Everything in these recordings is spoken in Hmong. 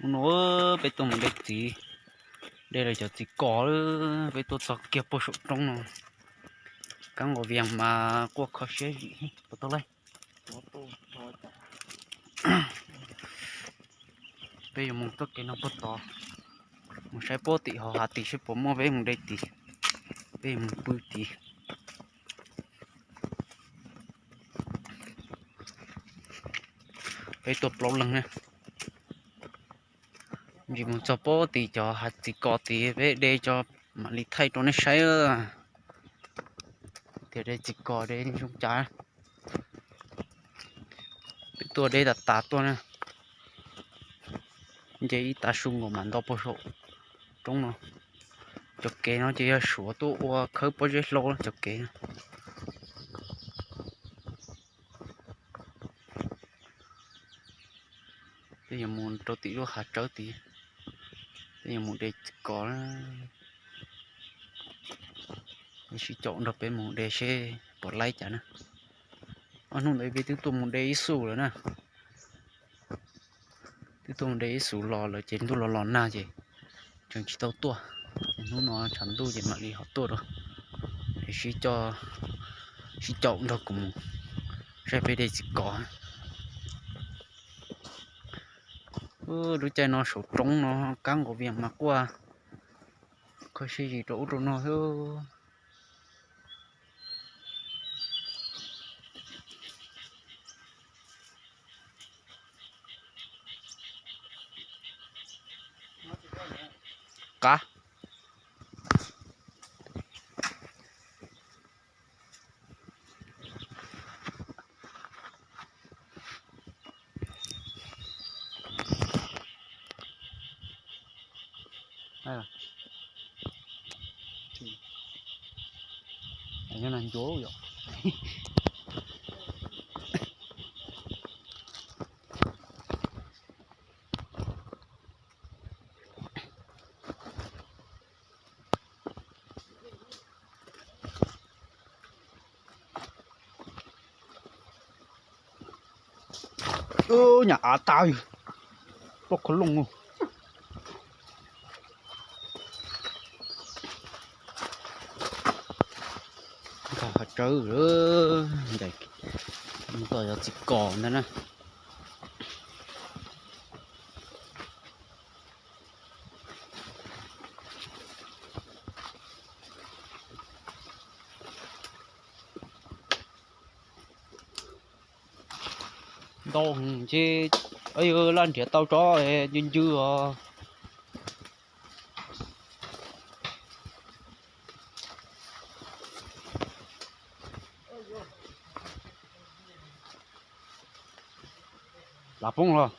Hnub no peb tuaj mus de txiv, de lawv cov txiv kos, peb tuaj txog kiag puag saum roob no. Kab nqos vias mas quaj kho siab zim puas tau lawm. Peb yuav mus txoj kev no puag tod, mus saib puag tim hauv hav tid seb puas muaj peb mus de tid, peb yuav mus pw tid. Peb tuaj plaub leeg na. Ntsis mus txog puag tim cov hav txiv kos tid peb de tso mam li thaij rau nej saib tias de txiv kos de zoo cas. Peb tuaj de tas tas tuaj na. Nce ib tav su nkaus mam nto puag saum roob no. Cov kev no ces yog Suav tuaj ua khawb pob zeb hlau cov kev no. Peb yuav mus rau tim lub hav tsawb tid, peb yuav mus de txiv kos. Sib caum nrog peb mus de seb puas laib cas na. Ob hnub ntawd peb twb tuaj mus de ib xus lawm na. Twb tuaj mus de ib xus los lawm ces ntuj los los nag ces tseem tsis tau tuaj. Ces hnub no tshav ntuj ces mam li ho tuaj rau. Sib caum nrog kuv mus saib peb de txiv kos. Lub caij no saum roob no kab nqos vias mas quaj kho siab zim rau ub rau no xwb. Qab. Nyob no ncuav yom. Nyam av tag, poj khov looj. Nkag hav tsawb, mus tom yog txiv kos ntag na. Ntau ntshe, yog laj nrhiav tau tsob ncw ncw os. Lav poob los.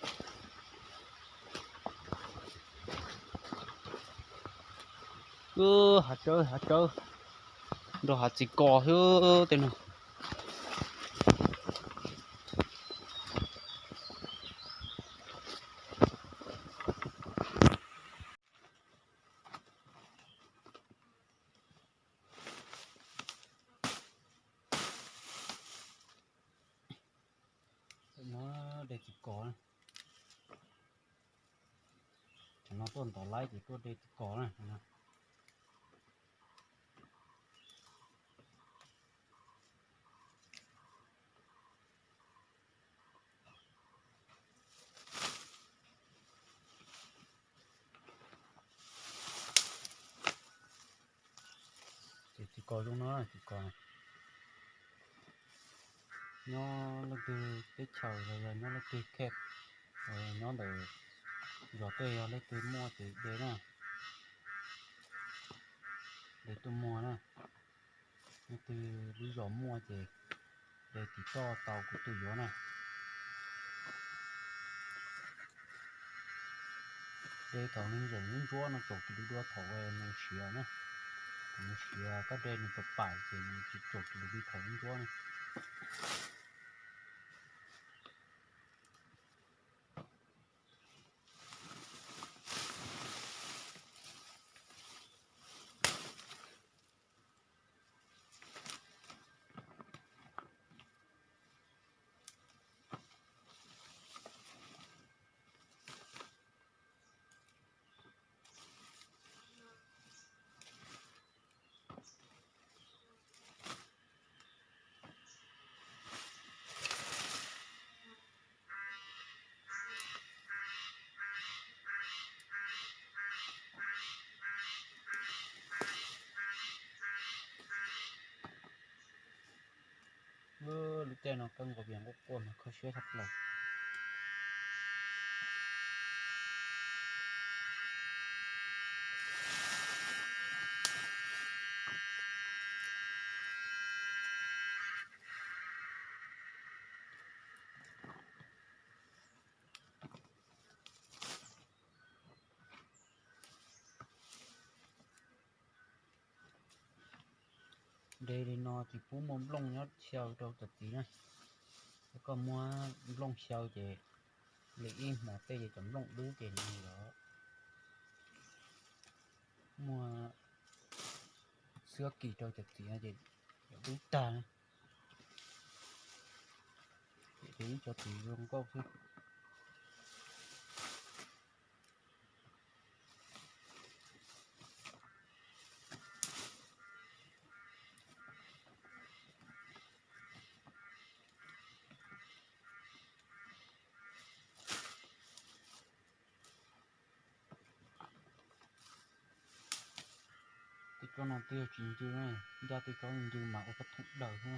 Hav tsawb hav tsawb, nrog hav txiv kos xwb tej no. Nyob de txiv kos, tsam no tuaj ntov laib ces tuaj de txiv kos na. Ces txiv kos zoo no, txiv kos nyob leej twg teb chaws los yog nyob leej twg khe, nyob ntawm zos tej yog leej twg muaj ces de na, de tuaj muag na. Leej twg lub zos muaj ces de tim toj tau kuv tuaj yuav na. De thaum nws zeem lub ntsuab no tsaus kiag li dua thaum nws siav na. Thaum nws siav kab de nws pam pam ces nws tsis tsaus kiag li thaum lub ntsuab na. Lub caij no kab nkaus vias nquj quaj mas kho siab tshaj plaws. De li no tsis pub muaj nplooj nyob xyaw rau cov txiv na. Yog koj muab nplooj xyaw ces li ib hmos tej ces cov nplooj dub ces nws yuav muaj xwab kis rau cov txiv no ces yuav dub tag na. Ces ib cov txiv zoo nkauj xwb. Tej tsob no twb yog tsis ncw na, ncaj tej tsob ncw mas ua koj thoom daws xwb.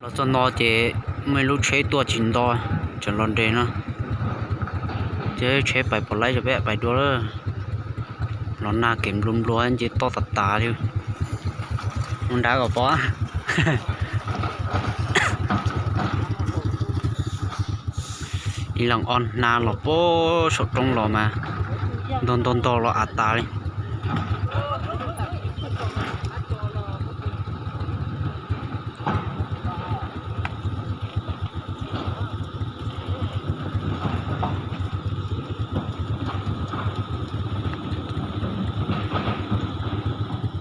Los txog no ces muaj ib lub tsheb tuaj tsis nto, tseem los nres no. Ces tsheb pais pom laib, peb pais dua lawm. Los nag kev nplua nplua nce toj tas tas li. Mus nrad kom pom. Ib leeg ob hnab los puag saum roob los mas ntog ntog ntog los av tas li.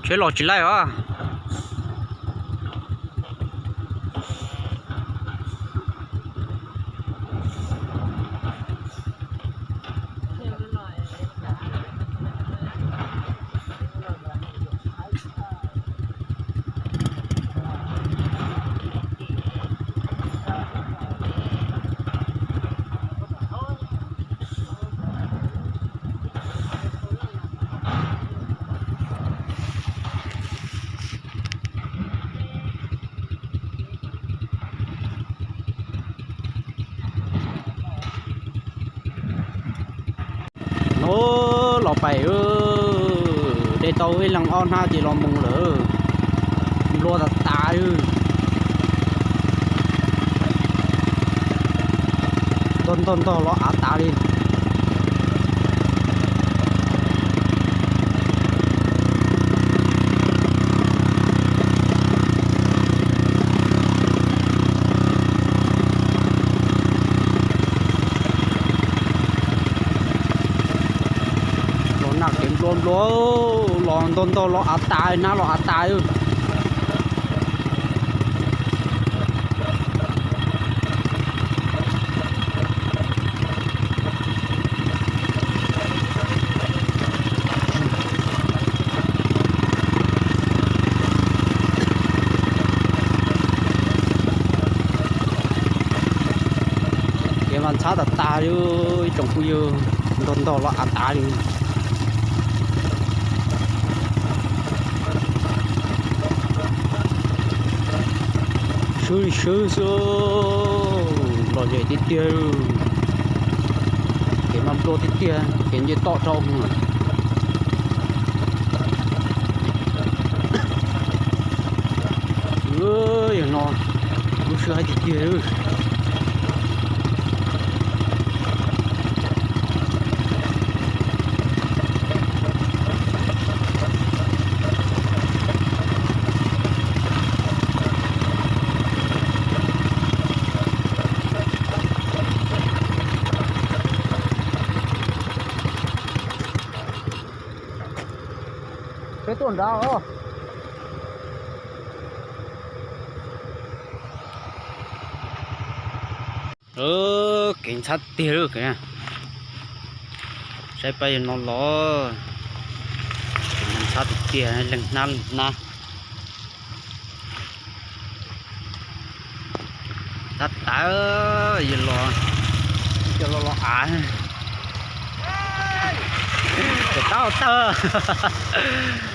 Tsheb los tsis laij os. Nov los pais, de tau ib leeg ob hnab ces los mus lawm. Nplua tas tas li. Ntog ntog ntog los av tas li. Los nag kev nplua nplua, los ntog ntog los av tas, hnab los av tas. Kev mas ntxhab tas tas li, ib tsoom phooj ywg, ntog ntog los av tas li. Swb li swb xwb, lom zem tiag tiag. Kev mas nplua tiag tiag, kev nce toj rau. Yog no lub swb haib tiag tiag. Peb tuaj nrad os. Kev ntxhab tiag lawm, saib pab yog no los, kev ntxhab tiag tiag, leeg hnab leeg hnab. Tab tawv, yog los, yog los los av, tab tawg.